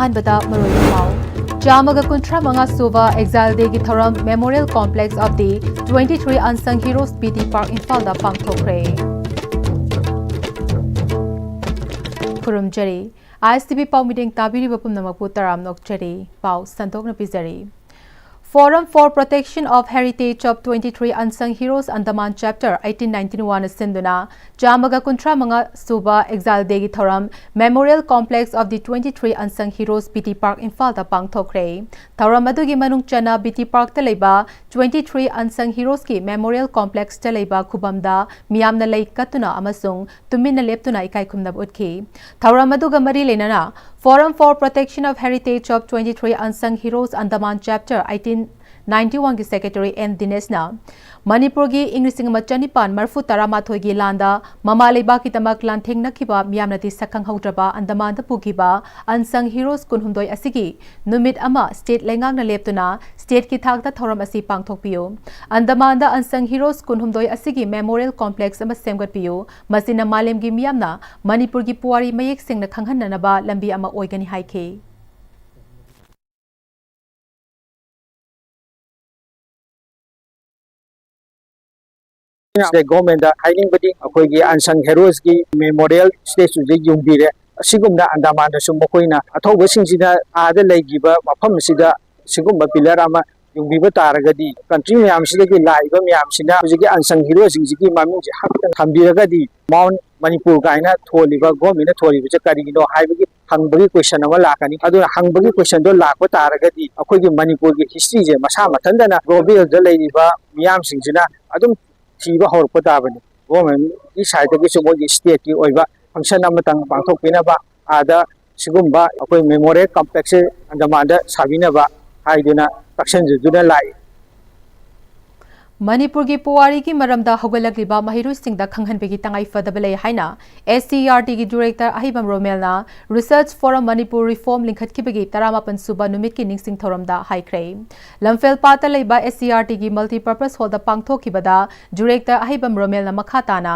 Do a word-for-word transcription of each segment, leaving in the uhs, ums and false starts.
ꯑꯍꯥꯟꯕꯗ ꯃꯔꯨꯑꯣꯏꯕ ꯄꯥꯎ꯫ ꯆꯥꯝꯃꯒ ꯀꯨꯟꯊ꯭ꯔꯥ ꯃꯉꯥ ꯁꯨꯕ Exile Day ꯒꯤ ꯊꯧꯔꯝ Memorial Complex of the twenty-three Unsung Heroes B T Park ꯏꯝꯐꯥꯜꯗ ꯄꯥꯡꯊꯣꯛꯈ꯭ꯔꯦ꯫ ꯈꯨꯔꯨꯝꯖꯔꯤ꯫ ISTV ꯄꯥꯎ ꯃꯤꯠꯌꯦꯡ ꯇꯥꯕꯤꯔꯤꯕ ꯄꯨꯝꯅꯃꯛꯄꯨ ꯇꯔꯥꯝꯅ ꯑꯣꯛꯆꯔꯤ꯫ ꯄꯥꯎ ꯁꯟꯗꯣꯛꯅ ꯄꯤꯖꯔꯤ꯫ Forum for Protection of Heritage of twenty-three Unsung Heroes Andaman Chapter eighteen ninety-one ꯅ ꯁꯤꯟꯗꯨꯅ ꯆꯥꯝꯃꯒ ꯀꯨꯟꯊ꯭ꯔꯥ ꯃꯉꯥ ꯁꯨꯕ Exile Day ꯒꯤ ꯊꯧꯔꯝ Memorial Complex of the twenty-three Unsung Heroes B T Park ꯏꯝꯐꯥꯜꯗ ꯄꯥꯡꯊꯣꯛꯈ꯭ꯔꯦ꯫ ꯊꯧꯔꯝ ꯑꯗꯨꯒꯤ ꯃꯅꯨꯡ ꯆꯟꯅ B T Park ꯇ ꯂꯩꯕ twenty-three Unsung Heroes ꯀꯤ Memorial Complex ꯇ ꯂꯩꯕ ꯈꯨꯕꯝꯗ ꯃꯤꯌꯥꯝꯅ ꯂꯩ ꯀꯠꯇꯨꯅ ꯑꯃꯁꯨꯡ ꯇꯨꯃꯤꯟꯅ ꯂꯦꯞꯇꯨꯅ ꯏꯀꯥꯏ ꯈꯨꯝꯅꯕ ꯎꯠꯈꯤ꯫ ꯊꯧꯔꯝ ꯑꯗꯨꯒ ꯃꯔꯤ ꯂꯩꯅꯅ Forum for Protection of Heritage of twenty-three Unsung Heroes Andaman Chapter eighteen ninety-one ꯒꯤ Secretary N ꯗꯤꯅꯦꯁꯅ ꯃꯅꯤꯄꯨꯔꯒꯤ ꯏꯪ ꯂꯤꯁꯤꯡ ꯑꯃ ꯆꯅꯤꯄꯥꯟ ꯃꯔꯤꯐꯨ ꯇꯔꯥꯃꯥꯊꯣꯏꯒꯤ ꯂꯥꯟꯗ ꯃꯃꯥ ꯂꯩꯕꯥꯛꯀꯤꯗꯃꯛ ꯂꯥꯟꯊꯦꯡꯅꯈꯤꯕ ꯃꯤꯌꯥꯝꯅꯗꯤ ꯁꯛꯈꯪꯍꯧꯗ꯭ꯔꯕ ꯑꯟꯗꯃꯥꯟꯗ ꯄꯨꯈꯤꯕ Unsung Heroes ꯀꯨꯟꯍꯨꯝꯗꯣꯏ ꯑꯁꯤꯒꯤ ꯅꯨꯃꯤꯠ ꯑꯃ state ꯂꯩꯉꯥꯛꯅ ꯂꯦꯞꯇꯨꯅ state ꯀꯤ ꯊꯥꯛꯇ ꯊꯧꯔꯝ ꯑꯁꯤ ꯄꯥꯡꯊꯣꯛꯄꯤꯌꯨ꯫ ꯑꯟꯗꯃꯥꯟꯗ Unsung Heroes ꯀꯨꯟꯍꯨꯝꯗꯣꯏ ꯑꯁꯤꯒꯤ Memorial Complex ꯑꯃ ꯁꯦꯝꯒꯠꯄꯤꯌꯨ꯫ ꯃꯁꯤꯅ ꯃꯥꯂꯦꯝꯒꯤ ꯃꯤꯌꯥꯝꯅ ꯃꯅꯤꯄꯨꯔꯒꯤ ꯄꯨꯋꯥꯔꯤ ꯃꯌꯦꯛ ꯁꯦꯡꯅ ꯈꯪꯍꯟꯅꯅꯕ ꯂꯝꯕꯤ ꯑꯃ ꯑꯣꯏꯒꯅꯤ ꯍꯥꯏꯈꯤ꯫ ꯁꯤꯗ ꯒꯣꯔꯃꯦꯟꯗ ꯍꯥꯏꯅꯤꯡꯕꯗꯤ ꯑꯩꯈꯣꯏꯒꯤ Unsung Heroes ꯀꯤ memorial statue ꯁꯦ ꯌꯨꯡꯕꯤꯔꯦ꯫ ꯑꯁꯤꯒꯨꯝꯅ ꯑꯟꯗꯃꯥꯟꯗꯁꯨ ꯃꯈꯣꯏꯅ ꯑꯊꯧꯕꯁꯤꯡꯁꯤꯅ ꯑꯥꯗ ꯂꯩꯈꯤꯕ ꯃꯐꯝ ꯑꯁꯤꯗ ꯁꯤꯒꯨꯝꯕ pillar ꯑꯃ ꯌꯨꯡꯕꯤꯕ ꯇꯥꯔꯒꯗꯤ country ꯃꯌꯥꯝꯁꯤꯗꯒꯤ ꯂꯥꯛꯏꯕ ꯃꯌꯥꯝꯁꯤꯅ ꯍꯧꯖꯤꯛꯀꯤ Unsung Hero ꯁꯤꯡꯁꯤꯒꯤ ꯃꯃꯤꯡꯁꯦ ꯍꯛꯇ ꯊꯝꯕꯤꯔꯒꯗꯤ Mount ꯃꯅꯤꯄꯨꯔ ꯀꯥꯏꯅ ꯊꯣꯜꯂꯤꯕ ꯒꯣꯔꯃꯦꯟꯅ ꯊꯣꯜꯂꯤꯕꯁꯦ ꯀꯔꯤꯒꯤꯅꯣ ꯍꯥꯏꯕꯒꯤ ꯍꯪꯕꯒꯤ question ꯑꯃ ꯂꯥꯛꯀꯅꯤ꯫ ꯑꯗꯨꯅ ꯍꯪꯕꯒꯤ question ꯗꯣ ꯂꯥꯛꯄ ꯇꯥꯔꯒꯗꯤ ꯑꯩꯈꯣꯏꯒꯤ ꯃꯅꯤꯄꯨꯔꯒꯤ history ꯁꯦ ꯃꯁꯥ ꯃꯊꯟꯇꯅ global ꯗ ꯂꯩꯔꯤꯕ ꯃꯤꯌꯥꯝꯁꯤꯡꯁꯤꯅ ꯑꯗꯨꯝ ꯊꯤꯕ ꯍꯧꯔꯛꯄ ꯇꯥꯕꯅꯤ꯫ ꯒꯣꯔꯃꯦꯟꯒꯤ side ꯇꯒꯤꯁꯨ ꯃꯣꯏꯒꯤ state ꯀꯤ ꯑꯣꯏꯕ function ꯑꯃꯇꯪ ꯄꯥꯡꯊꯣꯛꯄꯤꯅꯕ ꯑꯥꯗ ꯁꯤꯒꯨꯝꯕ ꯑꯩꯈꯣꯏ memorial complex ꯁꯦ ꯑꯟꯗꯃꯥꯟꯗ ꯁꯥꯕꯤꯅꯕ ꯍꯥꯏꯗꯨꯅ ꯇꯛꯁꯟꯖꯗꯨꯅ ꯂꯥꯛꯏ꯫ ꯃꯅꯤꯄꯨꯔꯒꯤ ꯄꯨꯋꯥꯔꯤꯒꯤ ꯃꯔꯝꯗ ꯍꯧꯒꯠꯂꯛꯂꯤꯕ ꯃꯍꯩꯔꯣꯏꯁꯤꯡꯗ ꯈꯪꯍꯟꯕꯒꯤ ꯇꯉꯥꯏꯐꯗꯕ ꯂꯩ ꯍꯥꯏꯅ S C E R T ꯒꯤ director ꯑꯍꯩꯕꯝ ꯔꯣꯃꯦꯜꯅ Research Forum Manipur reform ꯂꯤꯡꯈꯠꯈꯤꯕꯒꯤ ꯇꯔꯥꯃꯥꯄꯟ ꯁꯨꯕ ꯅꯨꯃꯤꯠꯀꯤ ꯅꯤꯡꯁꯤꯡ ꯊꯧꯔꯝꯗ ꯍꯥꯏꯈ꯭ꯔꯦ꯫ ꯂꯝꯐꯦꯜꯄꯥꯠꯇ ꯂꯩꯕ S C E R T ꯒꯤ multipurpose hall ꯗ ꯄꯥꯡꯊꯣꯛꯈꯤꯕꯗ director ꯑꯍꯩꯕꯝ ꯔꯣꯃꯦꯜꯅ ꯃꯈꯥ ꯇꯥꯅ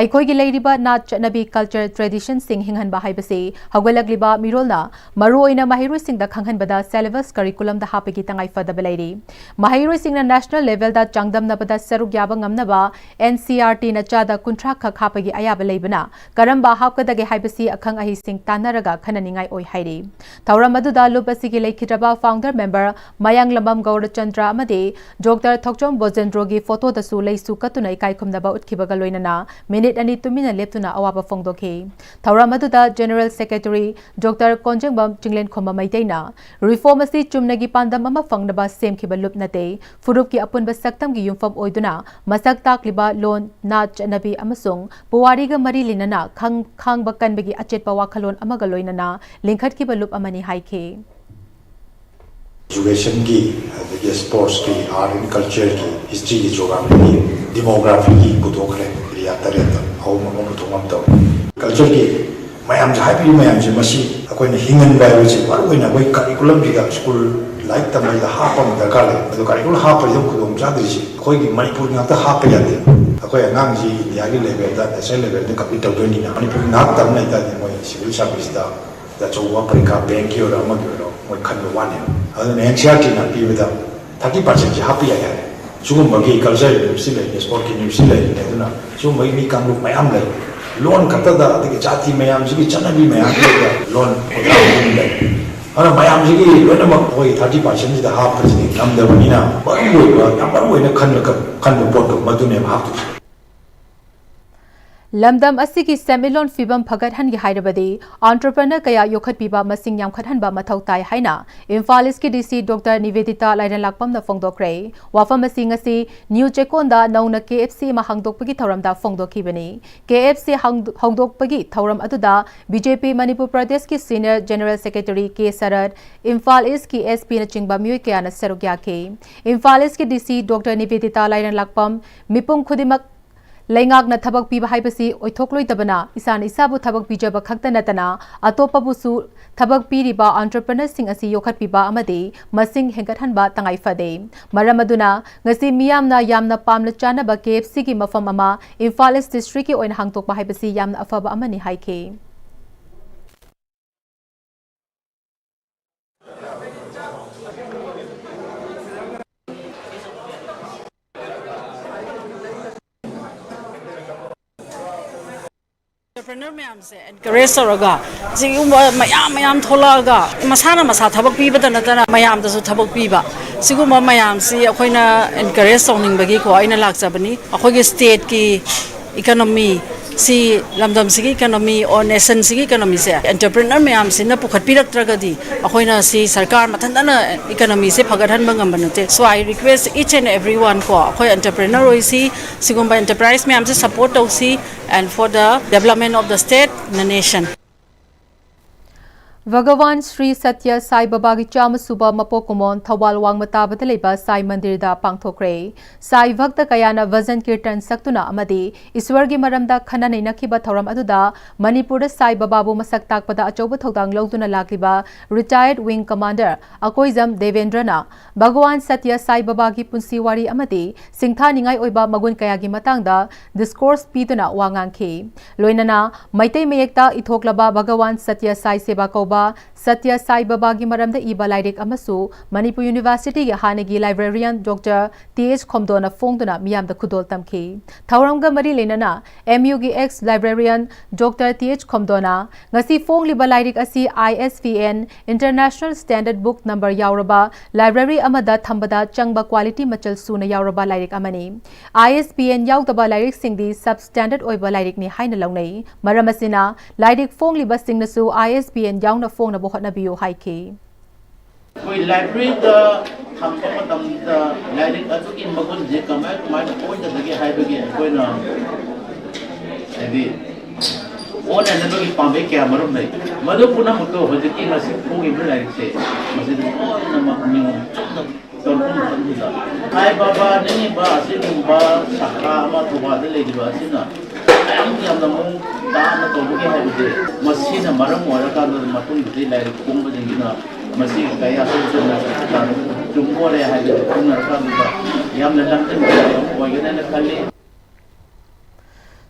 ꯑꯩꯈꯣꯏꯒꯤ ꯂꯩꯔꯤꯕ ꯅꯥꯠ ꯆꯠꯅꯕꯤ culture tradition ꯁꯤꯡ ꯍꯤꯡꯍꯟꯕ ꯍꯥꯏꯕꯁꯤ ꯍꯧꯒꯠꯂꯛꯂꯤꯕ ꯃꯤꯔꯣꯜꯅ ꯃꯔꯨꯑꯣꯏꯅ ꯃꯍꯩꯔꯣꯏꯁꯤꯡꯗ ꯈꯪꯍꯟꯕꯗ syllabus curriculum ꯗ ꯍꯥꯞꯄꯒꯤ ꯇꯉꯥꯏꯐꯗꯕ ꯂꯩꯔꯤ꯫ ꯃꯍꯩꯔꯣꯏꯁꯤꯡꯅ national level ꯗ ꯆꯥꯡꯗꯝꯅꯕꯗ ꯁꯔꯨꯛ ꯌꯥꯕ ꯉꯝꯅꯕ N C E R T ꯅ ꯆꯥꯗ ꯀꯨꯟꯊ꯭ꯔꯥ ꯈꯛ ꯍꯥꯞꯄꯒꯤ ꯑꯌꯥꯕ ꯂꯩꯕꯅ ꯀꯔꯝꯕ ꯍꯥꯞꯀꯗꯒꯦ ꯍꯥꯏꯕꯁꯤ ꯑꯈꯪ ꯑꯍꯩꯁꯤꯡ ꯇꯥꯟꯅꯔꯒ ꯈꯟꯅꯅꯤꯡꯉꯥꯏ ꯑꯣꯏ ꯍꯥꯏꯔꯤ꯫ ꯊꯧꯔꯝ ꯑꯗꯨꯗ ꯂꯨꯞ ꯑꯁꯤꯒꯤ ꯂꯩꯈꯤꯗ꯭ꯔꯕ founder member ꯃꯌꯥꯡꯂꯝꯕꯝ ꯒꯧꯔꯆꯟꯗ꯭ꯔ ꯑꯃꯗꯤ Doctor ꯊꯣꯛꯆꯣꯝ ꯕꯣꯖꯦꯟꯗ꯭ꯔꯣꯒꯤ photo ꯗꯁꯨ ꯂꯩꯁꯨ ꯀꯠꯇꯨꯅ ꯏꯀꯥꯏ ꯈꯨꯝꯅꯕ ꯎꯠꯈꯤꯕꯒ ꯂꯣꯏꯅꯅ minute ꯑꯅꯤ ꯇꯨꯃꯤꯟꯅ ꯂꯦꯞꯇꯨꯅ ꯑꯋꯥꯕ ꯐꯣꯡꯗꯣꯛꯈꯤ꯫ ꯊꯧꯔꯝ ꯑꯗꯨꯗ General Secretary Doctor ꯀꯣꯟꯖꯦꯡꯕꯝ ꯆꯤꯡꯂꯦꯟꯈꯣꯝꯕ ꯃꯩꯇꯩꯅ reform ꯑꯁꯤ ꯆꯨꯝꯅꯒꯤ ꯄꯥꯟꯗꯝ ꯑꯃ ꯐꯪꯅꯕ ꯁꯦꯝꯈꯤꯕ ꯂꯨꯞ ꯅꯠꯇꯦ, ꯐꯨꯔꯨꯞꯀꯤ ꯑꯄꯨꯟꯕ ꯁꯛꯇꯝꯒꯤ ꯌꯨꯝꯐꯝ ꯑꯣꯏꯗꯨꯅ ꯃꯁꯛ ꯇꯥꯛꯂꯤꯕ ꯂꯣꯟ, ꯅꯥꯠ, ꯆꯠꯅꯕꯤ ꯑꯃꯁꯨꯡ ꯄꯨꯋꯥꯔꯤꯒ ꯃꯔꯤ ꯂꯩꯅꯅ ꯈꯪ-, ꯈꯥꯡꯕ ꯀꯟꯕꯒꯤ ꯑꯆꯦꯠꯄ ꯋꯥꯈꯜꯂꯣꯟ ꯑꯃꯒ ꯂꯣꯏꯅꯅ ꯂꯤꯡꯈꯠꯈꯤꯕ ꯂꯨꯞ ꯑꯃꯅꯤ ꯍꯥꯏꯈꯤ꯫ Education ꯒꯤ, ꯑꯗꯒꯤ sports ꯀꯤ, art and culture ꯒꯤ, history ꯒꯤ, geography ꯒꯤ, demography ꯒꯤ ꯄꯨꯊꯣꯛꯈ꯭ꯔꯦ꯫ Area ꯇꯔꯦꯠꯇ ꯑꯍꯨꯝ ꯑꯃ ꯄꯨꯊꯣꯛ ꯑꯃ ꯇꯧꯔꯦ꯫ Culture ꯒꯤ ꯃꯌꯥꯝꯁꯦ ꯍꯥꯏꯕꯤꯔꯤ ꯃꯌꯥꯝꯁꯦ, ꯃꯁꯤ ꯑꯩꯈꯣꯏꯅ ꯍꯤꯡꯍꯟꯕ ꯍꯥꯏꯕꯁꯤ ꯃꯔꯨ ꯑꯣꯏꯅ ꯑꯩꯈꯣꯏ curriculum ꯁꯤꯗ, school ꯂꯥꯏꯔꯤꯛ ꯇꯝꯕꯁꯤꯗ ꯍꯥꯞꯄ ꯑꯃ ꯗꯔꯀꯥꯔ ꯂꯩ꯫ ꯑꯗꯣ curriculum ꯍꯥꯞꯄꯁꯤꯗ ꯈꯨꯗꯣꯡ ꯆꯥꯗ꯭ꯔꯤꯁꯤ ꯑꯩꯈꯣꯏꯒꯤ ꯃꯅꯤꯄꯨꯔꯒꯤ ꯉꯥꯛꯇ ꯍꯥꯞꯄ ꯌꯥꯗꯦ꯫ ꯑꯩꯈꯣꯏ ꯑꯉꯥꯡꯁꯤ India ꯒꯤ level ꯗ, national level ꯗ compete ꯇꯧꯗꯣꯏꯅꯤꯅ ꯃꯅꯤꯄꯨꯔꯒꯤ ꯉꯥꯛ ꯇꯝ ꯂꯩꯇꯥꯔꯗꯤ ꯃꯣꯏ civil service ꯇ ꯑꯆꯧꯕ ꯄꯔꯤꯈꯥ, bank ꯀꯤ ꯑꯣꯏꯔꯣ ꯑꯃꯒꯤ ꯑꯣꯏꯔꯣ, ꯃꯣꯏ ꯈꯟꯕ ꯋꯥꯅꯦꯕ꯫ ꯑꯗꯨꯅ N C E R T ꯅ ꯄꯤꯕꯗ thirty percent ꯁꯤ ꯍꯥꯞꯄ ꯌꯥꯏ ꯍꯥꯏꯔꯦ꯫ ꯁꯤꯒꯨꯝꯕꯒꯤ culture university ꯂꯩꯔꯤꯅꯦ, sport ꯀꯤ university ꯂꯩꯔꯤꯅꯦ, ꯑꯗꯨꯅ ꯁꯤꯒꯨꯝꯕꯒꯤ ꯃꯤ ꯀꯥꯡꯂꯨꯞ ꯃꯌꯥꯝ ꯂꯩ꯫ ꯂꯣꯟ ꯈꯛꯇꯗ, ꯑꯗꯒꯤ ꯖꯥꯇꯤ ꯃꯌꯥꯝꯁꯤꯒꯤ ꯆꯠꯅꯕꯤ ꯃꯌꯥꯝꯁꯤꯗ ꯂꯣꯟ ꯈꯣꯊꯥꯕ ꯑꯗꯨꯝ ꯂꯩ꯫ ꯑꯗꯨꯅ ꯃꯌꯥꯝꯁꯤꯒꯤ ꯂꯣꯏꯅꯃꯛ ꯑꯩꯈꯣꯏ thirty percent ꯁꯤꯗ ꯍꯥꯞꯄꯁꯤꯗꯤ ꯉꯝꯗꯕꯅꯤꯅ, ꯃꯔꯨ ꯑꯣꯏꯕ, ꯌꯥꯝ ꯃꯔꯨ ꯑꯣꯏꯅ ꯈꯟꯕ, ꯈꯟꯕ ꯄꯣꯠꯇꯣ ꯃꯗꯨꯅꯦꯕ ꯍꯥꯞꯇꯣꯏꯁꯦ꯫ ꯂꯝꯗꯝ ꯑꯁꯤꯒꯤ ꯁꯦꯟꯃꯤꯠꯂꯣꯟ ꯐꯤꯕꯝ ꯐꯒꯠꯍꯟꯒꯦ ꯍꯥꯏꯔꯕꯗꯤ entrepreneur ꯀꯌꯥ ꯌꯣꯛꯈꯠꯄꯤꯕ ꯃꯁꯤꯡ ꯌꯥꯝꯈꯠꯍꯟꯕ ꯃꯊꯧ ꯇꯥꯏ ꯍꯥꯏꯅ ꯏꯝꯐꯥꯜ ꯏꯁꯀꯤ ꯗꯤ ꯁꯤ ꯗꯣꯛꯇꯔ ꯅꯤꯕꯦꯗꯤꯇꯥ ꯂꯥꯏꯔꯦꯟꯂꯥꯛꯄꯝꯅ ꯐꯣꯡꯗꯣꯛꯈ꯭ꯔꯦ꯫ ꯋꯥꯐꯝ ꯑꯁꯤ ꯉꯁꯤ ꯅ꯭ꯌꯨ ꯆꯦꯛꯀꯣꯟꯗ ꯅꯧꯅ ꯀꯦ ꯑꯦꯐ ꯁꯤ ꯑꯃ ꯍꯥꯡꯗꯣꯛꯄꯒꯤ ꯊꯧꯔꯝꯗ ꯐꯣꯡꯗꯣꯛꯈꯤꯕꯅꯤ꯫ ꯀꯦ ꯑꯦꯐ ꯁꯤ ꯍꯥꯡꯗꯣ-, ꯍꯧꯗꯣꯛꯄꯒꯤ ꯊꯧꯔꯝ ꯑꯗꯨꯗ ꯕꯤ ꯖꯦ ꯄꯤ ꯃꯅꯤꯄꯨꯔ ꯄ꯭ꯔꯗꯦꯁꯀꯤ senior general secretary ꯀꯦ ꯁꯔꯠ, ꯏꯝꯐꯥꯜ ꯏꯁꯀꯤ ꯑꯦꯁ ꯄꯤꯅꯆꯤꯡꯕ ꯃꯤꯑꯣꯏ ꯀꯌꯥꯅ ꯁꯔꯨꯛ ꯌꯥꯈꯤ꯫ ꯏꯝꯐꯥꯜ ꯏꯁꯀꯤ ꯗꯤ ꯁꯤ ꯗꯣꯛꯇꯔ ꯅꯤꯕꯦꯗꯤꯇꯥ ꯂꯥꯏꯔꯦꯟꯂꯥꯛꯄꯝ ꯃꯤꯄꯨꯝ ꯈꯨꯗꯤꯡꯃꯛ ꯂꯩꯉꯥꯛꯅ ꯊꯕꯛ ꯄꯤꯕ ꯍꯥꯏꯕꯁꯤ ꯑꯣꯏꯊꯣꯛꯂꯣꯏꯗꯕꯅ, ꯏꯁꯥꯅ ꯏꯁꯥꯕꯨ ꯊꯕꯛ ꯄꯤꯖꯕ ꯈꯛꯇ ꯅꯠꯇꯅ ꯑꯇꯣꯞꯄꯕꯨꯁꯨ ꯊꯕꯛ ꯄꯤꯔꯤꯕ entrepreneurꯁꯤꯡ ꯑꯁꯤ ꯌꯣꯛꯈꯠꯄꯤꯕ ꯑꯃꯗꯤ ꯃꯁꯤꯡ ꯍꯦꯟꯒꯠꯍꯟꯕ ꯇꯉꯥꯏ ꯐꯗꯦ꯫ ꯃꯔꯝ ꯑꯗꯨꯅ ꯉꯁꯤ ꯃꯤꯌꯥꯝꯅ ꯌꯥꯝꯅ ꯄꯥꯝꯅ ꯆꯥꯅꯕ ꯀꯦ ꯑꯦꯐ ꯁꯤꯒꯤ ꯃꯐꯝ ꯑꯃ ꯏꯝꯐꯥꯜ ꯏꯁ ꯗꯤꯁꯇ꯭ꯔꯤꯛꯀꯤ ꯑꯣꯏꯅ ꯍꯥꯡꯗꯣꯛꯄ ꯍꯥꯏꯕꯁꯤ ꯌꯥꯝꯅ ꯑꯐꯕ ꯑꯃꯅꯤ ꯍꯥꯏꯈꯤ꯫ Entrepreneur ꯃꯌꯥꯝꯁꯦ encourage ꯇꯧꯔꯒ, ꯁꯤꯒꯨꯝꯕ ꯃꯌꯥꯝ ꯃꯌꯥꯝ ꯊꯣꯛꯂꯛꯑꯒ, ꯃꯁꯥꯅ ꯃꯁꯥ ꯊꯕꯛ ꯄꯤꯕꯗ ꯅꯠꯇꯅ ꯃꯌꯥꯝꯗꯁꯨ ꯊꯕꯛ ꯄꯤꯕ, ꯁꯤꯒꯨꯝꯕ ꯃꯌꯥꯝꯁꯤ ꯑꯩꯈꯣꯏꯅ encourage ꯇꯧꯅꯤꯡꯕꯒꯤꯀꯣ ꯑꯩꯅ ꯂꯥꯛꯆꯕꯅꯤ꯫ ꯑꯩꯈꯣꯏꯒꯤ stateꯀꯤ economy ꯁꯤ, ꯂꯝꯗꯝꯁꯤꯒꯤ economy or nationꯁꯤꯒꯤ economyꯁꯦ entrepreneur ꯃꯌꯥꯝꯁꯤꯅ ꯄꯨꯈꯠꯄꯤꯔꯛꯇ꯭ꯔꯒꯗꯤ ꯑꯩꯈꯣꯏꯅ ꯁꯤ ꯁꯔꯀꯥꯔ ꯃꯊꯟꯇꯅ economyꯁꯦ ꯐꯒꯠꯍꯟꯕ ꯉꯝꯕ ꯅꯠꯇꯦ꯫ So I request each and everyone ꯀꯣ, ꯑꯩꯈꯣꯏ entrepreneur ꯑꯣꯏꯁꯤ, ꯁꯤꯒꯨꯝꯕ enterprise ꯃꯌꯥꯝꯁꯦ support ꯇꯧꯁꯤ, and for the development of the state, the nation. ꯚꯒꯋꯥꯟ ꯁ꯭ꯔꯤ ꯁꯇ꯭ꯌ ꯁꯥꯏ ꯕꯕꯥꯒꯤ ꯆꯥꯝꯃ ꯁꯨꯕ ꯃꯄꯣꯛ ꯀꯨꯝꯑꯣꯟ ꯊꯧꯕꯥꯜ ꯋꯥꯡꯃ ꯇꯥꯕꯗ ꯂꯩꯕ ꯁꯥꯏ ꯃꯟꯗꯤꯔꯗ ꯄꯥꯡꯊꯣꯛꯈ꯭ꯔꯦ꯫ ꯁꯥꯏ ꯚꯛꯇ ꯀꯌꯥꯅ ꯚꯖꯟ ꯀꯤꯔꯇꯟ ꯁꯛꯇꯨꯅ ꯑꯃꯗꯤ ꯏꯁ꯭ꯋꯔꯒꯤ ꯃꯔꯝꯗ ꯈꯟꯅ ꯅꯩꯅꯈꯤꯕ ꯊꯧꯔꯝ ꯑꯗꯨꯗ ꯃꯅꯤꯄꯨꯔꯗ ꯁꯥꯏ ꯕꯕꯥꯕꯨ ꯃꯁꯛ ꯇꯥꯛꯄꯗ ꯑꯆꯧꯕ ꯊꯧꯗꯥꯡ ꯂꯧꯗꯨꯅ ꯂꯥꯛꯂꯤꯕ retired wing commander ꯑꯀꯣꯏꯖꯝ ꯗꯦꯕꯦꯟꯗ꯭ꯔꯅ ꯚꯒꯋꯥꯟ ꯁꯇ꯭ꯌ ꯁꯥꯏ ꯕꯕꯥꯒꯤ ꯄꯨꯟꯁꯤ ꯋꯥꯔꯤ ꯑꯃꯗꯤ ꯁꯤꯡꯊꯥꯅꯤꯡꯉꯥꯏ ꯑꯣꯏꯕ ꯃꯒꯨꯟ ꯀꯌꯥꯒꯤ ꯃꯇꯥꯡꯗ discourse ꯄꯤꯗꯨꯅ ꯋꯥ ꯉꯥꯡꯈꯤ꯫ ꯂꯣꯏꯅꯅ ꯃꯩꯇꯩ ꯃꯌꯦꯛꯇ ꯏꯊꯣꯛꯂꯕ ꯚꯒꯋꯥꯟ ꯁꯇ꯭ꯌ ꯁꯥꯏ ꯁꯦꯕꯥ ꯀꯧꯕ ꯁꯇ꯭ꯌ ꯁꯥꯏ ꯕꯥꯕꯥꯒꯤ ꯃꯔꯝꯗ ꯏꯕ ꯂꯥꯏꯔꯤꯛ ꯑꯃꯁꯨ ꯃꯅꯤꯄꯨꯔ ꯌꯨꯅꯤꯚꯔꯁꯤꯇꯤꯒꯤ ꯍꯥꯟꯅꯒꯤ librarian doctor T H Khomdon ꯐꯣꯡꯗꯨꯅ ꯃꯤꯌꯥꯝꯗ ꯈꯨꯗꯣꯜ ꯇꯝꯈꯤ꯫ ꯊꯧꯔꯝꯒ ꯃꯔꯤ ꯂꯩꯅꯅ ꯑꯦꯝ ꯌꯨꯒꯤ ex librarian doctor T H Khomdon ꯉꯁꯤ ꯐꯣꯡꯂꯤꯕ ꯂꯥꯏꯔꯤꯛ ꯑꯁꯤ I S B N International Standard Book Number ꯌꯥꯎꯔꯕ ꯂꯥꯏꯕ꯭ꯔꯦꯔꯤ ꯑꯃꯗ ꯊꯝꯕꯗ ꯆꯪꯕ ꯀ꯭ꯋꯥꯂꯤꯇꯤ ꯃꯆꯜ ꯁꯨꯅ ꯌꯥꯎꯔꯕ ꯂꯥꯏꯔꯤꯛ ꯑꯃꯅꯤ꯫ ꯑꯥꯏ ꯑꯦꯁ ꯄꯤ ꯑꯦꯟ ꯌꯥꯎꯗꯕ ꯂꯥꯏꯔꯤꯛꯁꯤꯡꯗꯤ ꯁꯕ ꯁ꯭ꯇꯦꯟꯗꯔꯗ ꯑꯣꯏꯕ ꯂꯥꯏꯔꯤꯛꯅꯤ ꯍꯥꯏꯅ ꯂꯧꯅꯩ꯫ ꯃꯔꯝ ꯑꯁꯤꯅ ꯂꯥꯏꯔꯤꯛ ꯐꯣꯡꯂꯤꯕꯁꯤꯡꯅꯁꯨ ꯑꯥꯏ ꯑꯦꯁ ꯄꯤ ꯑꯦꯟ ꯌꯥꯎꯅ ꯐꯣꯡꯅꯕ ꯍꯣꯠꯅꯕꯤꯌꯨ ꯍꯥꯏꯈꯤ꯫ ꯑꯩꯈꯣꯏ ꯂꯥꯏꯕ꯭ꯔꯦꯔꯤꯗ ꯊꯝꯕ ꯃꯇꯝꯗ ꯂꯥꯏꯔꯤꯛ ꯑꯗꯨꯒꯤ ꯃꯒꯨꯟꯁꯦ ꯀꯃꯥꯏ ꯀꯃꯥꯏꯅ ꯑꯣꯏꯒꯗꯒꯦ ꯍꯥꯏꯕꯒꯤ ꯑꯩꯈꯣꯏꯅ ꯍꯥꯏꯗꯤ ꯑꯣꯟꯂꯥꯏꯟꯗ ꯅꯣꯏꯒꯤ ꯄꯥꯝꯕꯩ ꯀꯌꯥ ꯃꯔꯨꯝ ꯂꯩ꯫ ꯃꯗꯨ ꯄꯨꯝꯅꯃꯛꯇꯣ ꯍꯧꯖꯤꯛꯀꯤ ꯉꯁꯤ ꯐꯣꯡꯉꯤꯕ ꯂꯥꯏꯔꯤꯛꯁꯦ ꯃꯁꯤꯗ ꯂꯣꯏꯅꯃꯛ ꯅꯤꯌꯣꯝ ꯆꯨꯝꯅ ꯇꯧꯔꯛꯄ ꯃꯇꯝꯁꯤꯗ ꯁꯥꯏ ꯕꯥꯕꯥ ꯅꯤꯡꯉꯤꯕ ꯑꯁꯤꯒꯨꯝꯕ ꯁꯥꯈꯥ ꯑꯃ ꯊꯧꯕꯥꯜꯗ ꯂꯩꯔꯤꯕ ꯑꯁꯤꯅ ꯃꯌꯥꯝ ꯌꯥꯝꯅ ꯃꯑꯣꯡ ꯇꯥꯅ ꯇꯧꯕꯒꯦ ꯍꯥꯏꯕꯁꯦ ꯃꯁꯤꯅ ꯃꯔꯝ ꯑꯣꯏꯔꯀꯥꯟꯗ ꯃꯇꯨꯡꯗꯗꯤ ꯂꯥꯏꯔꯤꯛ ꯐꯣꯡꯕꯁꯤꯡꯁꯤꯅ ꯃꯁꯤꯒꯤ ꯀꯌꯥ ꯆꯨꯝꯕꯣꯔꯦ ꯍꯥꯏꯕꯗꯨ ꯈꯪꯅꯔꯀꯥꯟꯗ ꯌꯥꯝꯅ ꯂꯝꯖꯤꯡꯕ ꯑꯃ ꯑꯣꯏꯒꯅꯦꯅ ꯈꯜꯂꯤ꯫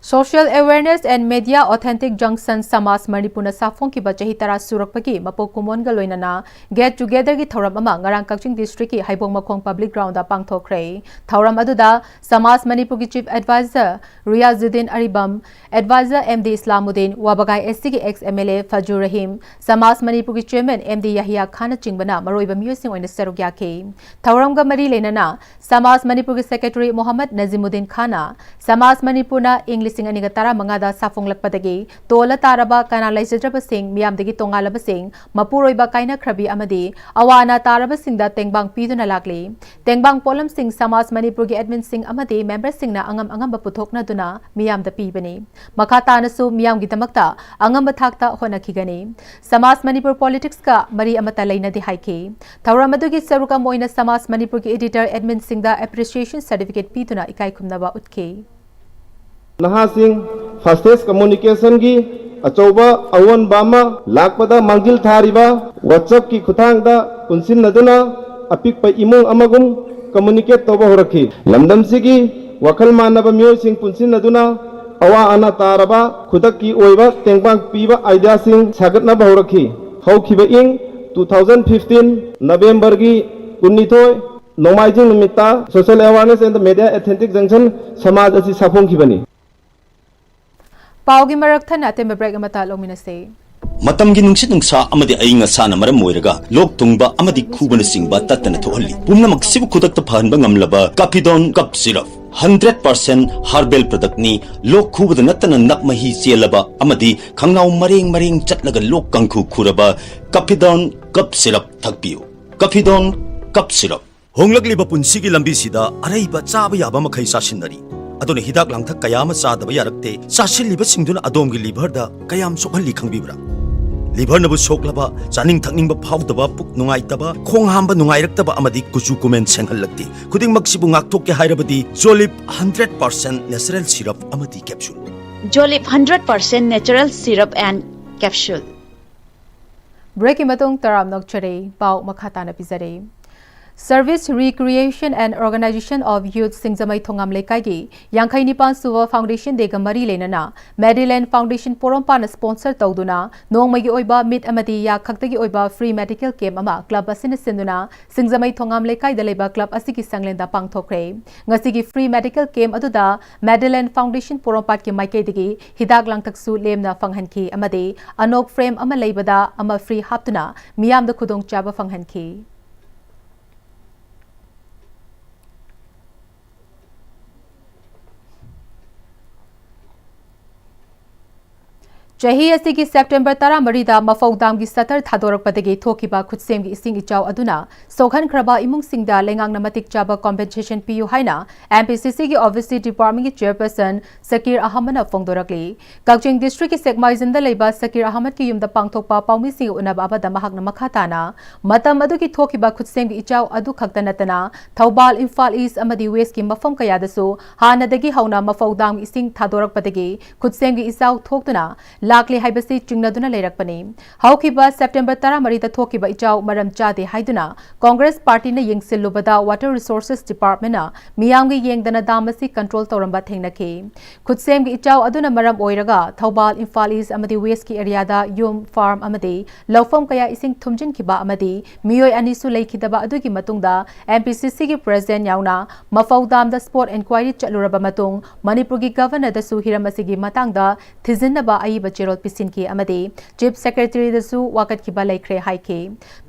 Social Awareness and Media Authentic Junction ꯁꯃꯥꯖ ꯃꯅꯤꯄꯨꯔꯅ ꯁꯥꯐꯣꯡꯈꯤꯕ ꯆꯍꯤ ꯇꯔꯥ ꯁꯨꯔꯛꯄꯒꯤ ꯃꯄꯣꯛ ꯀꯨꯝꯑꯣꯟꯒ ꯂꯣꯏꯅꯅ Get Togetherꯒꯤ ꯊꯧꯔꯝ ꯑꯃ ꯉꯔꯥꯡ ꯀꯛꯆꯤꯡ ꯗꯤꯁꯇ꯭ꯔꯤꯛꯀꯤ ꯍꯩꯕꯣꯡ ꯃꯈꯣꯡ ꯄꯕ꯭ꯂꯤꯛ ꯒ꯭ꯔꯥꯎꯟꯗ ꯄꯥꯡꯊꯣꯛꯈ꯭ꯔꯦ꯫ ꯊꯧꯔꯝ ꯑꯗꯨꯗ ꯁꯃꯥꯖ ꯃꯅꯤꯄꯨꯔꯒꯤ ꯆꯤꯐ ꯑꯦꯗꯚꯥꯏꯖꯔ ꯔꯤꯌꯥꯖꯨꯗꯤꯟ ꯑꯔꯤꯕꯝ, ꯑꯦꯗꯚꯥꯏꯖꯔ ꯑꯦꯝ ꯗꯤ ꯏꯁꯂꯥꯃꯨꯗꯤꯟ, ꯋꯥꯕꯒꯥꯏ ꯑꯦꯁ ꯁꯤꯒꯤ X M L A ꯐꯖꯨꯔ Rahim, ꯁꯃꯥꯖ ꯃꯅꯤꯄꯨꯔꯒꯤ ꯆꯤꯌꯔꯃꯦꯟ ꯑꯦꯝ ꯗꯤ ꯌꯥꯍꯤꯌꯥ ꯈꯥꯟꯅꯆꯤꯡꯕꯅ ꯃꯔꯨꯑꯣꯏꯕ ꯃꯤꯑꯣꯏꯁꯤꯡ ꯑꯣꯏꯅ ꯁꯔꯨꯛ ꯌꯥꯈꯤ꯫ ꯊꯧꯔꯝꯒ ꯃꯔꯤ ꯂꯩꯅꯅ ꯁꯃꯥꯖ ꯃꯅꯤꯄꯨꯔꯒꯤ ꯁꯦꯀ꯭ꯔꯦꯇꯔꯤ ꯃꯣꯍꯝꯃꯗ ꯅꯖꯤꯃꯨꯗꯤꯟ ꯈꯥꯟꯅ ꯁꯃꯥꯖ ꯃꯅꯤꯄꯨꯔꯅ ꯏꯪ ꯂꯤꯁꯤꯡ ꯑꯅꯤꯒ ꯇꯔꯥꯃꯉꯥꯗ ꯁꯥꯐꯣꯡꯂꯛꯄꯗꯒꯤ ꯇꯣꯜꯂ ꯇꯥꯔꯕ ꯀꯅꯥ ꯂꯩꯖꯗ꯭ꯔꯕꯁꯤꯡ, ꯃꯤꯌꯥꯝꯗꯒꯤ ꯇꯣꯉꯥꯜꯂꯕꯁꯤꯡ, ꯃꯄꯨꯔꯣꯏꯕ ꯀꯥꯏꯅꯈ꯭ꯔꯕꯤ ꯑꯃꯗꯤ ꯑꯋꯥ ꯑꯅꯥ ꯇꯥꯔꯕꯁꯤꯡꯗ ꯇꯦꯡꯕꯥꯡ ꯄꯤꯗꯨꯅ ꯂꯥꯛꯂꯤ꯫ ꯇꯦꯡꯕꯥꯡ ꯄꯣꯠꯂꯝꯁꯤꯡ ꯁꯃꯥꯖ ꯃꯅꯤꯄꯨꯔꯒꯤ ꯑꯦꯗꯃꯤꯟꯁꯤꯡ ꯑꯃꯗꯤ ꯃꯦꯝꯕꯔꯁꯤꯡꯅ ꯑꯉꯝ ꯑꯉꯝꯕ ꯄꯨꯊꯣꯛꯅꯗꯨꯅ ꯃꯤꯌꯥꯝꯗ ꯄꯤꯕꯅꯤ꯫ ꯃꯈꯥ ꯇꯥꯅꯁꯨ ꯃꯤꯌꯥꯝꯒꯤꯗꯃꯛꯇ ꯑꯉꯝꯕ ꯊꯥꯛꯇ ꯍꯣꯠꯅꯈꯤꯒꯅꯤ꯫ ꯁꯃꯥꯖ ꯃꯅꯤꯄꯨꯔ ꯄꯣꯂꯤꯇꯤꯛꯁꯀ ꯃꯔꯤ ꯑꯃꯠꯇ ꯂꯩꯅꯗꯦ ꯍꯥꯏꯈꯤ꯫ ꯊꯧꯔꯝ ꯑꯗꯨꯒꯤ ꯁꯔꯨꯛ ꯑꯃ ꯑꯣꯏꯅ ꯁꯃꯥꯖ ꯃꯅꯤꯄꯨꯔꯒꯤ ꯏꯗꯤꯇꯔ ꯑꯦꯗꯃꯤꯟꯁꯤꯡꯗ ꯑꯦꯄ꯭ꯔꯤꯁꯤꯌꯦꯁꯟ ꯁꯔꯇꯤꯐꯤꯀꯦꯠ ꯄꯤꯗꯨꯅ ꯏꯀꯥꯏ ꯈꯨꯝꯅꯕ ꯎꯠꯈꯤ꯫ ꯅꯍꯥꯁꯤꯡ ꯐꯥꯁꯇꯦꯁ ꯀꯝꯃꯨꯅꯤꯀꯦꯁꯟꯒꯤ ꯑꯆꯧꯕ ꯑꯑꯣꯟꯕ ꯑꯃ ꯂꯥꯛꯄꯗ ꯃꯥꯡꯖꯤꯜ ꯊꯥꯔꯤꯕ WhatsAppꯀꯤ ꯈꯨꯠꯊꯥꯡꯗ ꯄꯨꯟꯁꯤꯟꯅꯗꯨꯅ ꯑꯄꯤꯛꯄ ꯏꯃꯨꯡ ꯑꯃꯒꯨꯝ ꯀꯝꯃꯨꯅꯤꯀꯦꯠ ꯇꯧꯕ ꯍꯧꯔꯛꯈꯤ꯫ ꯂꯝꯗꯝꯁꯤꯒꯤ ꯋꯥꯈꯜ ꯃꯥꯟꯅꯕ ꯃꯤꯑꯣꯏꯁꯤꯡ ꯄꯨꯟꯁꯤꯟꯅꯗꯨꯅ ꯑꯋꯥ ꯑꯅꯥ ꯇꯥꯔꯕ ꯈꯨꯗꯛꯀꯤ ꯑꯣꯏꯕ ꯇꯦꯡꯕꯥꯡ ꯄꯤꯕ ꯑꯥꯏꯗꯤꯌꯥꯁꯤꯡ ꯁꯥꯒꯠꯅꯕ ꯍꯧꯔꯛꯈꯤ꯫ ꯍꯧꯈꯤꯕ ꯏꯪ two thousand fifteen November ꯒꯤ ꯀꯨꯟꯅꯤꯊꯣꯏ ꯅꯣꯡꯃꯥꯏꯖꯤꯡ ꯅꯨꯃꯤꯠꯇ Social Awareness and Media Authentic Junction ꯁꯃꯥꯖ ꯑꯁꯤ ꯁꯥꯐꯣꯡꯈꯤꯕꯅꯤ꯫ ꯄꯥꯎꯒꯤ ꯃꯔꯛ ꯊꯠꯅ ꯑꯇꯦꯟꯕ break ꯑꯃꯇ ꯂꯧꯃꯤꯟꯅꯁꯦ꯫ ꯃꯇꯝꯒꯤ ꯅꯨꯡꯁꯤꯠ ꯅꯨꯡꯁꯥ ꯑꯃꯗꯤ ꯑꯏꯪ ꯑꯁꯥꯅ ꯃꯔꯝ ꯑꯣꯏꯔꯒ ꯂꯣꯛ ꯊꯨꯡꯕ ꯑꯃꯗꯤ ꯈꯨꯕꯅꯆꯤꯡꯕ ꯇꯠꯇꯅ ꯊꯣꯛꯍꯜꯂꯤ꯫ ꯄꯨꯝꯅꯃꯛꯁꯤꯕꯨ ꯈꯨꯗꯛꯇ ꯐꯍꯟꯕ ꯉꯝꯂꯕ Caphidone Cough Syrup, hundred percent herbal product ꯅꯤ꯫ ꯂꯣꯛ ꯈꯨꯕꯗ ꯅꯠꯇꯅ ꯅꯞ ꯃꯍꯤ ꯆꯦꯜꯂꯕ ꯑꯃꯗꯤ ꯈꯪꯅꯥꯎ ꯃꯔꯦꯡ ꯃꯔꯦꯡ ꯆꯠꯂꯒ ꯂꯣꯛ ꯀꯥꯡꯈꯨ ꯈꯨꯔꯕ Caphidone Cough Syrup ꯊꯛꯄꯤꯌꯨ꯫ Caphidone Cough Syrup꯫ ꯍꯣꯡꯂꯛꯂꯤꯕ ꯄꯨꯟꯁꯤꯒꯤ ꯂꯝꯕꯤꯁꯤꯗ ꯑꯔꯩꯕ ꯆꯥꯕ ꯌꯥꯕ ꯃꯈꯩ ꯆꯥꯁꯤꯟꯅꯔꯤ꯫ ꯑꯗꯨꯅ ꯍꯤꯗꯥꯛ ꯂꯥꯡꯊꯛ ꯀꯌꯥ ꯑꯃ ꯆꯥꯗꯕ ꯌꯥꯔꯛꯇꯦ꯫ ꯆꯥꯁꯤꯜꯂꯤꯕꯁꯤꯡꯗꯨꯅ ꯑꯗꯣꯝꯒꯤ liver ꯗ ꯀꯌꯥꯝ ꯁꯣꯛꯍꯜꯂꯤ ꯈꯪꯕꯤꯕ꯭ꯔꯥ? Liver ꯅꯕꯨ ꯁꯣꯛꯂꯕ, ꯆꯥꯅꯤꯡ ꯊꯛꯅꯤꯡꯕ ꯐꯥꯎꯗꯕ, ꯄꯨꯛ ꯅꯨꯡꯉꯥꯏꯇꯕ, ꯈꯣꯡ ꯍꯥꯝꯕ ꯅꯨꯡꯉꯥꯏꯔꯛꯇꯕ ꯑꯃꯗꯤ ꯀꯨꯆꯨ ꯀꯨꯃꯦꯟ ꯁꯦꯡꯍꯜꯂꯛꯇꯦ꯫ ꯈꯨꯗꯤꯡꯃꯛꯁꯤꯕꯨ ꯉꯥꯛꯊꯣꯛꯀꯦ ꯍꯥꯏꯔꯕꯗꯤ Jolib hundred percent natural syrup ꯑꯃꯗꯤ capsule꯫ Jolib hundred percent natural syrup and capsule꯫ Break ꯀꯤ ꯃꯇꯨꯡ ꯇꯔꯥꯝꯅ ꯑꯣꯛꯆꯔꯤ꯫ ꯄꯥꯎ ꯃꯈꯥ ꯇꯥꯅ ꯄꯤꯖꯔꯤ꯫ Service Recreation and Organization of Youth ꯁꯤꯡꯖꯃꯩ ꯊꯣꯉꯥꯝ ꯂꯩꯀꯥꯏꯒꯤ ꯌꯥꯡꯈꯩ ꯅꯤꯄꯥꯟ ꯁꯨꯕ Foundation Day ꯒ ꯃꯔꯤ ꯂꯩꯅꯅ Madeline Foundation ꯄꯣꯔꯣꯝꯄꯥꯠꯅ sponsor ꯇꯧꯗꯨꯅ ꯅꯣꯡꯃꯒꯤ ꯑꯣꯏꯕ ꯃꯤꯠ ꯑꯃꯗꯤ ꯌꯥ ꯈꯛꯇꯒꯤ ꯑꯣꯏꯕ free medical camp ꯑꯃ club ꯑꯁꯤꯅ ꯁꯤꯟꯗꯨꯅ ꯁꯤꯡꯖꯃꯩ ꯊꯣꯉꯥꯝ ꯂꯩꯀꯥꯏꯗ ꯂꯩꯕ club ꯑꯁꯤꯒꯤ ꯁꯪꯂꯦꯟꯗ ꯄꯥꯡꯊꯣꯛꯈ꯭ꯔꯦ꯫ ꯉꯁꯤꯒꯤ free medical camp ꯑꯗꯨꯗ Madeline Foundation ꯄꯣꯔꯣꯝꯄꯥꯠꯀꯤ ꯃꯥꯏꯀꯩꯗꯒꯤ ꯍꯤꯗꯥꯛ ꯂꯥꯡꯊꯛꯁꯨ ꯂꯦꯝꯅ ꯐꯪꯍꯟꯈꯤ ꯑꯃꯗꯤ ꯑꯅꯣꯛ frame ꯑꯃ ꯂꯩꯕꯗ ꯑꯃ free ꯍꯥꯞꯇꯨꯅ ꯃꯤꯌꯥꯝꯗ ꯈꯨꯗꯣꯡꯆꯥꯕ ꯐꯪꯍꯟꯈꯤ꯫ ꯆꯍꯤ ꯑꯁꯤꯒꯤ September ꯇꯔꯥꯃꯔꯤꯗ ꯃꯐꯧ dam ꯒꯤ shutter ꯊꯥꯗꯣꯔꯛꯄꯗꯒꯤ ꯊꯣꯛꯈꯤꯕ ꯈꯨꯠꯁꯦꯝꯒꯤ ꯏꯁꯤꯡ ꯏꯆꯥꯎ ꯑꯗꯨꯅ ꯁꯣꯛꯍꯟꯈ꯭ꯔꯕ ꯏꯃꯨꯡꯁꯤꯡꯗ ꯂꯩꯉꯥꯛꯅ ꯃꯇꯤꯛ ꯆꯥꯕ compensation ꯄꯤꯌꯨ ꯍꯥꯏꯅ M P C C ꯒꯤ O B C department ꯒꯤ chairperson ꯁꯀꯤꯔ ꯑꯍꯃꯗꯅ ꯐꯣꯡꯗꯣꯔꯛꯂꯤ꯫ ꯀꯛꯆꯤꯡ district ꯀꯤ ꯁꯦꯛꯃꯥꯏꯖꯤꯟꯗ ꯂꯩꯕ ꯁꯀꯤꯔ ꯑꯍꯃꯗꯀꯤ ꯌꯨꯝꯗ ꯄꯥꯡꯊꯣꯛꯄ ꯄꯥꯎꯃꯤꯁꯤꯡꯒ ꯎꯅꯕ ꯑꯃꯗ ꯃꯍꯥꯛꯅ ꯃꯈꯥ ꯇꯥꯅ, ꯃꯇꯝ ꯑꯗꯨꯒꯤ ꯊꯣꯛꯈꯤꯕ ꯈꯨꯠꯁꯦꯝꯒꯤ ꯏꯆꯥꯎ ꯑꯗꯨ ꯈꯛꯇ ꯅꯠꯇꯅ ꯊꯧꯕꯥꯜ, ꯏꯝꯐꯥꯜ East ꯑꯃꯗꯤ West ꯀꯤ ꯃꯐꯝ ꯀꯌꯥꯗꯁꯨ ꯍꯥꯟꯅꯗꯒꯤ ꯍꯧꯅ ꯃꯐꯧ dam ꯏꯁꯤꯡ ꯊꯥꯗꯣꯔꯛꯄꯗꯒꯤ ꯈꯨꯠꯁꯦꯝꯒꯤ ꯏꯆꯥꯎ ꯊꯣꯛꯇꯨꯅ ꯂꯥꯛꯂꯤ ꯍꯥꯏꯕꯁꯤ ꯆꯤꯡꯅꯗꯨꯅ ꯂꯩꯔꯛꯄꯅꯤ꯫ ꯍꯧꯈꯤꯕ ꯁꯦꯞꯇꯦꯝꯕꯔ ꯇꯔꯥꯃꯔꯤꯗ ꯊꯣꯛꯈꯤꯕ ꯏꯆꯥꯎ ꯃꯔꯝ ꯆꯥꯗꯦ ꯍꯥꯏꯗꯨꯅ ꯀꯣꯡꯒ꯭ꯔꯦꯁ ꯄꯥꯔꯇꯤꯅ ꯌꯦꯡꯁꯤꯜꯂꯨꯕꯗ Water Resources Departmentꯅ ꯃꯤꯌꯥꯝꯒꯤ ꯌꯦꯡꯗꯅ ꯗꯥꯝ ꯑꯁꯤ control ꯇꯧꯔꯝꯕ ꯊꯦꯡꯅꯈꯤ꯫ ꯈꯨꯠꯁꯦꯝꯒꯤ ꯏꯆꯥꯎ ꯑꯗꯨꯅ ꯃꯔꯝ ꯑꯣꯏꯔꯒ ꯊꯧꯕꯥꯜ, ꯏꯝꯐꯥꯜ ꯏꯁ ꯑꯃꯗꯤ ꯋꯦꯁꯀꯤ ꯑꯦꯔꯤꯌꯥꯗ ꯌꯨꯝ, ꯐꯥꯔꯝ ꯑꯃꯗꯤ ꯂꯧꯐꯝ ꯀꯌꯥ ꯏꯁꯤꯡ ꯊꯨꯝꯖꯤꯟꯈꯤꯕ ꯑꯃꯗꯤ ꯃꯤꯑꯣꯏ ꯑꯅꯤꯁꯨ ꯂꯩꯈꯤꯗꯕ ꯑꯗꯨꯒꯤ ꯃꯇꯨꯡꯗ MPCCꯒꯤ president ꯌꯥꯎꯅ ꯃꯐꯧ ꯗꯥꯝꯗ spot enquiry ꯆꯠꯂꯨꯔꯕ ꯃꯇꯨꯡ ꯃꯅꯤꯄꯨꯔꯒꯤ Governorꯗꯁꯨ ꯍꯤꯔꯝ ꯑꯁꯤꯒꯤ ꯃꯇꯥꯡꯗ ꯊꯤꯖꯤꯟꯅꯕ ꯑꯏꯕ ꯆꯦꯔꯣꯜ ꯄꯤꯁꯤꯟꯈꯤ ꯑꯃꯗꯤ Chief Secretaryꯗꯁꯨ ꯋꯥꯀꯠꯈꯤꯕ ꯂꯩꯈ꯭ꯔꯦ ꯍꯥꯏꯈꯤ꯫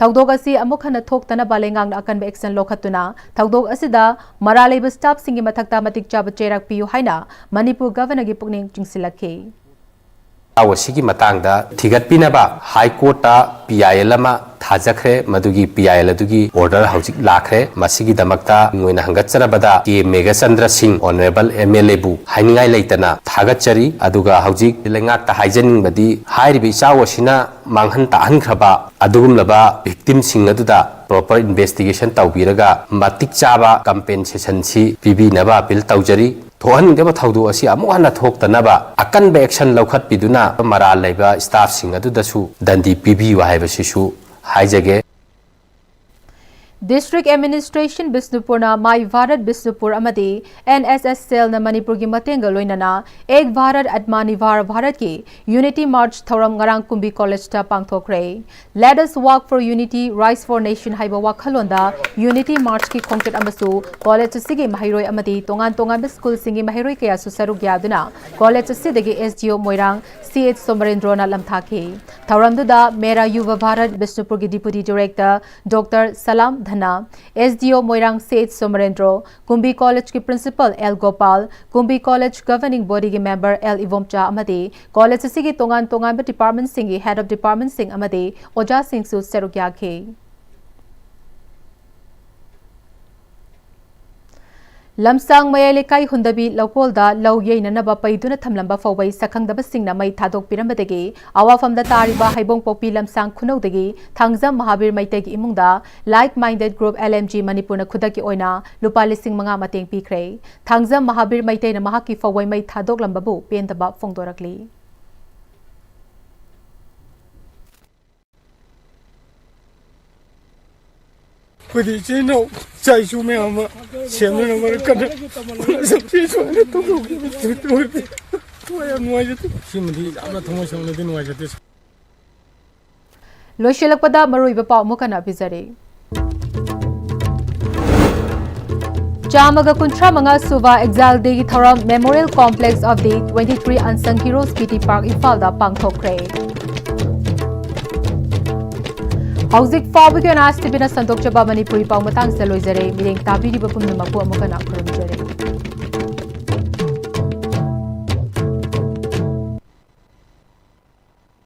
ꯊꯧꯗꯣꯛ ꯑꯁꯤ ꯑꯃꯨꯛ ꯍꯟꯅ ꯊꯣꯛꯇꯅꯕ ꯂꯩꯉꯥꯛꯅ ꯑꯀꯟꯕ action ꯂꯧꯈꯠꯇꯨꯅ ꯊꯧꯗꯣꯛ ꯑꯁꯤꯗ ꯃꯔꯥꯜ ꯂꯩꯕ staffꯁꯤꯡꯒꯤ ꯃꯊꯛꯇ ꯃꯇꯤꯛ ꯆꯥꯕ ꯆꯩꯔꯥꯛ ꯄꯤꯌꯨ ꯍꯥꯏꯅ ꯃꯅꯤꯄꯨꯔ Governorꯒꯤ ꯄꯨꯛꯅꯤꯡ ꯆꯤꯡꯁꯤꯜꯂꯛꯈꯤ꯫ ꯏꯆꯥꯎ ꯑꯁꯤꯒꯤ ꯃꯇꯥꯡꯗ ꯊꯤꯒꯠꯄꯤꯅꯕ High Courtꯇ PIL ꯑꯃ ꯊꯥꯖꯈ꯭ꯔꯦ꯫ ꯃꯗꯨꯒꯤ PIL ꯑꯗꯨꯒꯤ order ꯍꯧꯖꯤꯛ ꯂꯥꯛꯈ꯭ꯔꯦ꯫ ꯃꯁꯤꯒꯤꯗꯃꯛꯇ ꯑꯩꯈꯣꯏꯅ ꯍꯪꯒꯠꯆꯔꯕꯗ K ꯃꯦꯘꯆꯟꯗ꯭ꯔ ꯁꯤꯡ Honourable MLAꯕꯨ ꯍꯥꯏꯅꯤꯡꯉꯥꯏ ꯂꯩꯇꯅ ꯊꯥꯒꯠꯆꯔꯤ꯫ ꯑꯗꯨꯒ ꯍꯧꯖꯤꯛ ꯂꯩꯉꯥꯛꯇ ꯍꯥꯏꯖꯅꯤꯡꯕꯗꯤ ꯍꯥꯏꯔꯤꯕ ꯏꯆꯥꯎ ꯑꯁꯤꯅ ꯃꯥꯡꯍꯟ ꯇꯥꯛꯍꯟꯈ꯭ꯔꯕ ꯑꯗꯨꯒꯨꯝꯂꯕ victimꯁꯤꯡ ꯑꯗꯨꯗ proper investigation ꯇꯧꯕꯤꯔꯒ ꯃꯇꯤꯛ ꯆꯥꯕ compensationꯁꯤ ꯄꯤꯕꯤꯅꯕ appeal ꯇꯧꯖꯔꯤ꯫ ꯊꯣꯛꯍꯟꯅꯤꯡꯗꯕ ꯊꯧꯗꯣꯛ ꯑꯁꯤ ꯑꯃꯨꯛ ꯍꯟꯅ ꯊꯣꯛꯇꯅꯕ ꯑꯀꯟꯕ action ꯂꯧꯈꯠꯄꯤꯗꯨꯅ ꯃꯔꯥꯜ ꯂꯩꯕ staffꯁꯤꯡ ꯑꯗꯨꯗꯁꯨ ꯗꯟꯗꯤ ꯄꯤꯕꯤꯌꯨ ꯍꯥꯏꯕꯁꯤꯁꯨ ꯍꯥꯏꯖꯒꯦ꯫ District Administration ꯕꯤꯁꯅꯨꯄꯨꯔꯅ My Bharat Bishnupur ꯑꯃꯗꯤ NSS cellꯅ ꯃꯅꯤꯄꯨꯔꯒꯤ ꯃꯇꯦꯡꯒ ꯂꯣꯏꯅꯅ Ek Bharat Atmanirbhar Bharatꯀꯤ Unity March ꯊꯧꯔꯝ ꯉꯔꯥꯡ ꯀꯨꯝꯕꯤ Collegeꯇ ꯄꯥꯡꯊꯣꯛꯈ꯭ꯔꯦ꯫ Let us walk for unity, rise for nation ꯍꯥꯏꯕ ꯋꯥꯈꯜꯂꯣꯟꯗ Unity Marchꯀꯤ ꯈꯣꯡꯆꯠ ꯑꯃꯁꯨ college ꯑꯁꯤꯒꯤ ꯃꯍꯩꯔꯣꯏ ꯑꯃꯗꯤ ꯇꯣꯉꯥꯟ ꯇꯣꯉꯥꯟꯕ schoolꯁꯤꯡꯒꯤ ꯃꯍꯩꯔꯣꯏ ꯀꯌꯥꯁꯨ ꯁꯔꯨꯛ ꯌꯥꯗꯨꯅ college ꯑꯁꯤꯗꯒꯤ SDO ꯃꯣꯏꯔꯥꯡ CH ꯁꯣꯃꯔꯦꯟꯗ꯭ꯔꯣꯅ ꯂꯝꯊꯥꯈꯤ꯫ ꯊꯧꯔꯝꯗꯨꯗ Mera Yuva Bharat Bishnupurꯒꯤ Deputy Director Doctor Salam Dhanna, SDO ꯃꯣꯏꯔꯥꯡ CH ꯁꯣꯃꯔꯦꯟꯗ꯭ꯔꯣ, ꯀꯨꯝꯕꯤ Collegeꯀꯤ Principal L Gopal, ꯀꯨꯝꯕꯤ College Governing Bodyꯒꯤ member L Ibomcha ꯑꯃꯗꯤ college ꯑꯁꯤꯒꯤ ꯇꯣꯉꯥꯟ ꯇꯣꯉꯥꯟꯕ departmentꯁꯤꯡꯒꯤ head of departmentꯁꯤꯡ ꯑꯃꯗꯤ ꯑꯣꯖꯥꯁꯤꯡꯁꯨ ꯁꯔꯨꯛ ꯌꯥꯈꯤ꯫ ꯂꯝꯁꯥꯡ ꯃꯌꯥꯏ ꯂꯩꯀꯥꯏ ꯍꯨꯟꯗꯕꯤ ꯂꯧꯀꯣꯜꯗ ꯂꯧ ꯌꯩꯅꯅꯕ ꯄꯩꯗꯨꯅ ꯊꯝꯂꯝꯕ ꯐꯧꯕꯩ ꯁꯛꯈꯪꯗꯕꯁꯤꯡꯅ ꯃꯩ ꯊꯥꯗꯣꯛꯄꯤꯔꯝꯕꯗꯒꯤ ꯑꯋꯥꯐꯝꯗ ꯇꯥꯔꯤꯕ ꯍꯩꯕꯣꯡꯄꯣꯛꯄꯤ ꯂꯝꯁꯥꯡ ꯈꯨꯅꯧꯗꯒꯤ ꯊꯥꯡꯖꯝ ꯃꯍꯥꯕꯤꯔ ꯃꯩꯇꯩꯒꯤ ꯏꯃꯨꯡꯗ Like Minded Group LMG ꯃꯅꯤꯄꯨꯔꯅ ꯈꯨꯗꯛꯀꯤ ꯑꯣꯏꯅ ꯂꯨꯄꯥ ꯂꯤꯁꯤꯡ ꯃꯉꯥ ꯃꯇꯦꯡ ꯄꯤꯈ꯭ꯔꯦ꯫ ꯊꯥꯡꯖꯝ ꯃꯍꯥꯕꯤꯔ ꯃꯩꯇꯩꯅ ꯃꯍꯥꯛꯀꯤ ꯐꯧꯕꯩ ꯃꯩ ꯊꯥꯗꯣꯛꯂꯝꯕꯕꯨ ꯄꯦꯟꯗꯕ ꯐꯣꯡꯗꯣꯔꯛꯂꯤ꯫ ꯑꯩꯈꯣꯏꯗꯤ ꯏꯆꯤꯜ ꯏꯅꯥꯎ ꯏꯆꯥ ꯏꯁꯨ ꯃꯌꯥꯝ ꯑꯃ ꯁꯦꯝꯅꯅꯕ ꯀꯟꯅ ꯍꯣꯠꯅꯖꯕꯁꯤ ꯁꯨꯃꯥꯏꯅ ꯇꯧꯊꯣꯛꯈꯤꯕꯁꯤ ꯊꯋꯥꯏ ꯌꯥꯝ ꯅꯨꯡꯉꯥꯏꯖꯗꯦ꯫ ꯁꯤꯃꯗꯤ ꯌꯥꯝꯅ ꯊꯃꯣꯏ ꯁꯣꯛꯅꯗꯤ ꯅꯨꯡꯉꯥꯏꯖꯗꯦ꯫ ꯂꯣꯏꯁꯤꯜꯂꯛꯄꯗ ꯃꯔꯨꯑꯣꯏꯕ ꯄꯥꯎ ꯑꯃꯨꯛ ꯍꯟꯅ ꯄꯤꯖꯔꯤ꯫ ꯆꯥꯝꯃꯒ ꯀꯨꯟꯊ꯭ꯔꯥ ꯃꯉꯥ ꯁꯨꯕ ꯑꯦꯛꯖꯥꯏꯜ ꯗꯦꯒꯤ ꯊꯧꯔꯝ Memorial Complex of the twenty-three Unsung Heroes B T Park ꯏꯝꯐꯥꯜꯗ ꯄꯥꯡꯊꯣꯛꯈ꯭ꯔꯦ꯫ ꯍꯧꯖꯤꯛ ꯐꯥꯎꯕꯒꯤ ꯑꯣꯏꯅ ꯑꯥꯏ ꯑꯦꯁ ꯇꯤ ꯚꯤꯅ ꯁꯟꯗꯣꯛꯆꯕ ꯃꯅꯤꯄꯨꯔꯤ ꯄꯥꯎ ꯃꯇꯥꯡꯁꯤꯗ ꯂꯣꯏꯖꯔꯦ꯫ ꯃꯤꯠꯌꯦꯡ ꯇꯥꯕꯤꯔꯤꯕ ꯄꯨꯝꯅꯃꯛꯄꯨ ꯑꯃꯨꯛ ꯍꯟꯅ ꯈꯨꯔꯨꯝꯖꯔꯤ꯫